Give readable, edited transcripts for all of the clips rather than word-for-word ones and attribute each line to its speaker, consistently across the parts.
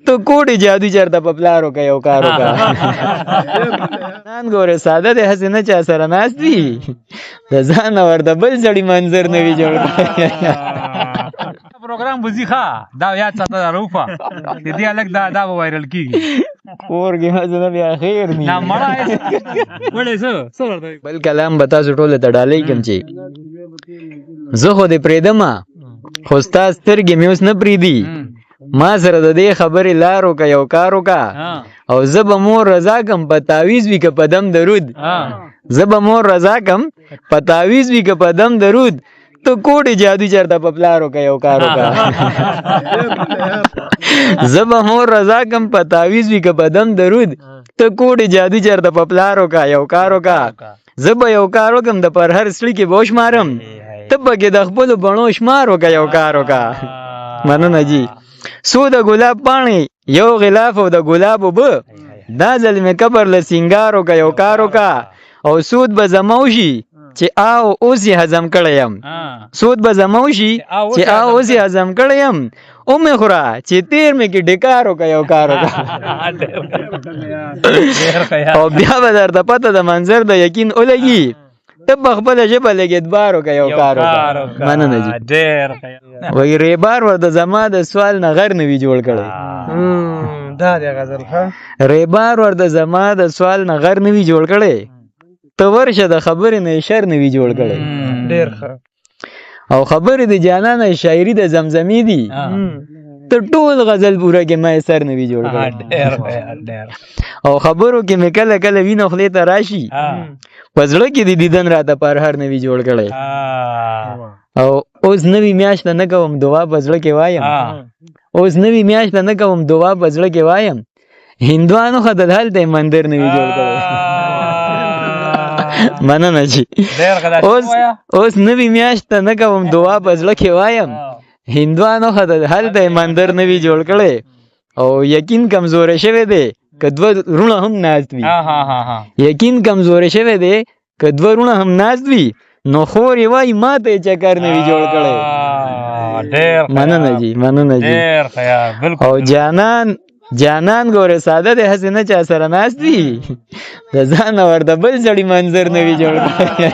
Speaker 1: ته کوډې جادو چرته په پلار وکړه، یو کار وکړه. نان ګوره ساده دی، هسې نه چا سره ناست وي، د ځان نه ورته بل سړي منظر نه وي جوړ کړی.
Speaker 2: پروګرام وزي ښه، دا یاد ساته، دا روفه د دې الګ دا به وایرل کیږي.
Speaker 1: کور کې هسې نه بیا خیر نی
Speaker 2: نه مړه ولې څه څه ورته.
Speaker 1: بل کلام به تاسو ټولو ته ډالۍ کوم چې زه خو دې پرېږدم، خو ستا سترګې مې اوس نه پرېږدي. ما سره د دې خبرې لار وکړه، یو کار وکړه، او زه به مور رضا کم په تعویز وي که په دم درود. زه به مور رضا کم په تعویز وي که په دم درود. ته کوډې جادو چرته په پلار وکړه، یو کار وکړه. زه به مور رضا کم په تعویز وي که په دم درود. ته کوډې جادو چرته په پلار وکړه، یو کار وکړه. زه به یو کار وکم، د پر هر سړي کې به وشمارم، ته پکې د خپلو بڼو شمار وکړه، یو کار وکړه. مننه جی. څو د ګلاب پاڼې، یو غلاف او د ګلاب اوبه، دا ځل مې قبر له سینګار وکړه، یو کار وکړه. او سود به زما وشي چې آو اوس یې هضم کړی یم. سود به زما وشي چې آو اوس یې هضم کړی یم، ومې خوره چې تېر مې کې ډیکار وکړه، یو کار وکړه. او بیا به درته پته د منظر د یقین ولګي، ته په خپله ژبه لږ اعتبار وکړه، یو کار وکړه. مننه جی.
Speaker 2: ډېر
Speaker 1: وایي ریبار ورته زما د سوال نه غر نه وي جوړ کړی.
Speaker 3: دا دی غزل ښه.
Speaker 1: ریبار ورته زما د سوال نه غر نه وي جوړ کړی، ته ورشه د خبرې نه یې شر نه وي جوړ کړی.
Speaker 3: ډېر ښه.
Speaker 1: او خبرې د جانانه شاعري د زمزمې دي، ته ټول غزل پوره کې ما یې سر نه وي جوړ کړی.
Speaker 2: ډېر ډېر.
Speaker 1: او خبرو کې مې کله کله وینه خولې ته راشي، په زړه کې د دیدن راته پرهر نه وي جوړ کړی. او اوس نوې میاشت نه کوم دعا په زړه کې وایم، اوس نوې میاشت نه کوم دعا په زړه کې وایم، هندوانو خو د هلته یې مندر نه وي جوړ کړی. مننه جی.
Speaker 2: ډېر غلا.
Speaker 1: اوس اوس نوې میاشت نه کوم دعا په زړه کې وایم، هندوانو خو د هلته یې مندر نه وي جوړ کړی. او یقین کمزوری شوی دی که دوه وروڼه هم ناست وي، یقین کمزوری شوی دی که دوه وروڼه هم ناست وي، نو خور یې وایي ما ته یې چکر نه وي جوړ کړی.
Speaker 2: ډېر
Speaker 1: مننه جی، مننه جی.
Speaker 2: ډېر خیال بالکل.
Speaker 1: او جانان جانان ګوره ساده دی، هسې نه چا سره ناست وي، د ځان نه ورته بل سړي منظر نه وي جوړ کړی.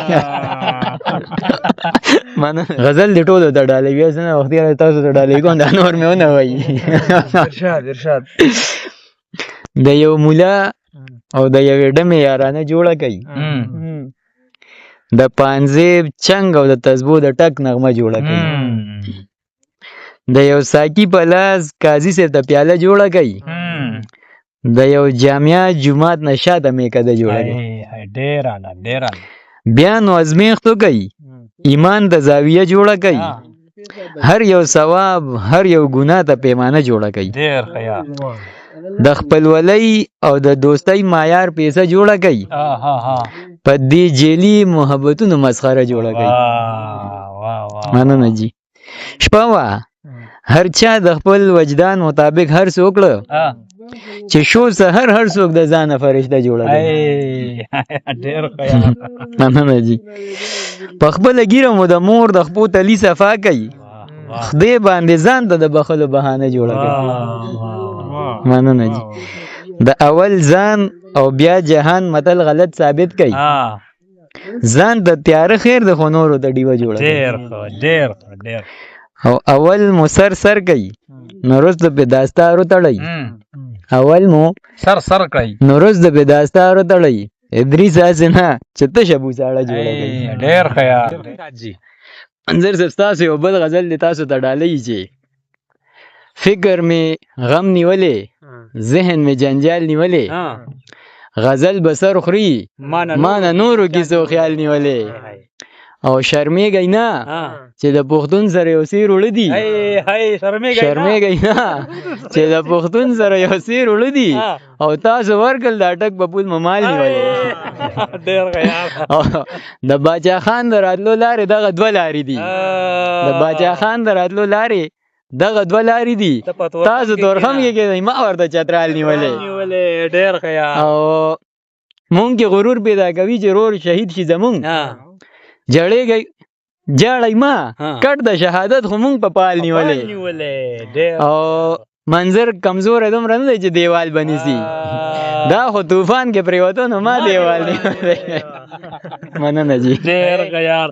Speaker 1: مننه. غزل دې ټولو ته ډالۍ وي، زه نه وختي تاسو ته ډالۍ کوم، دا نور مې ونه وایي.
Speaker 3: ارشاد ارشاد.
Speaker 1: د یو مولا او د یوې ډمې یارانه جوړه کوي، د پانزیب چنګ او د تسبو د ټک نغمه جوړه کوي، د یو ساقي په لاس قاضي صاحب ته پیاله جوړه کوي، د یو جامعه جومات نه شاته میکده جوړه کوي.
Speaker 2: ډېر اعلی، ډېر اعلی.
Speaker 1: بیا نو ازمیښت وکړي، ایمان د زاویه جوړه کوي، هر یو ثواب هر یو ګناه ته پیمانه جوړه کوي.
Speaker 2: ډېر خیال.
Speaker 1: د خپلولۍ او د دوستۍ معیار پیسه جوړه کوي، په دې جیلی محبتونو مسخره جوړه کوي. مننه جی. شپه وه، هر چا د خپل وجدان مطابق هر څه وکړه، چې شو سحر هر څوک د ځانه فرشته جوړه کړي.
Speaker 2: ډېر خیال.
Speaker 1: مننه جی. په خپله ږیره مو د مور د خپو تلي صفا کوي، خدای باندې ځان ته د بخلو بهانه جوړه کړي. مننه جی. د اول ځان او بیا جهان متل غلط ثابت کړي، ځان د تیاره خیر د خو نورو ته ډیوه جوړه کړي.
Speaker 2: ډېر ښه، ډېر ښه، ډېر.
Speaker 1: او اول مو سر سر کوي، نو وروسته پې داستار وتړئ. اول مو
Speaker 2: سر سر کړئ،
Speaker 1: نو وروسته پې داستار وتړئ. ادریس هسې نه چې تشه بوساړه جوړه کړي.
Speaker 2: ډېر خیال جی.
Speaker 1: منظر صاحب، ستاسو یو بل غزل دی تاسو ته ډالۍ چې فکر مې غم نیولې، ذهن مې جنجال نیولې، غزل به سر خوري ما نه نورو کیسو خیال نیولې. او شرمېږئ نه چې د پښتون سره یو سیر وړه دي، شرمېږئ نه چې د پښتون سره یو سیر وړه دي، او تاسو ورکل د اټک په پول ممال نیولې.
Speaker 2: ډېر خیال.
Speaker 1: او د باچا خان د راتلو لارې دغه دوه لارې دي، د باچا خان د راتلو لارې دغه دوه لارې دي، تاسو تورخم کې کېدئ، ما ورته چترال نیولې.
Speaker 2: ډېر خیال.
Speaker 1: او مونږ کې غرور پیدا کوي چې رور شهید شي زمونږ، جړېږئ جاړی ما کټ د شهادت خو مونږ په پال نیولې.
Speaker 2: ډېر.
Speaker 1: او منظر کمزور دومره نه دی چې دیوال بنیسي، دا خو طوفان کې پریوتو نو ما دیوال دی. مننه جی.
Speaker 4: ډېر ښه یار.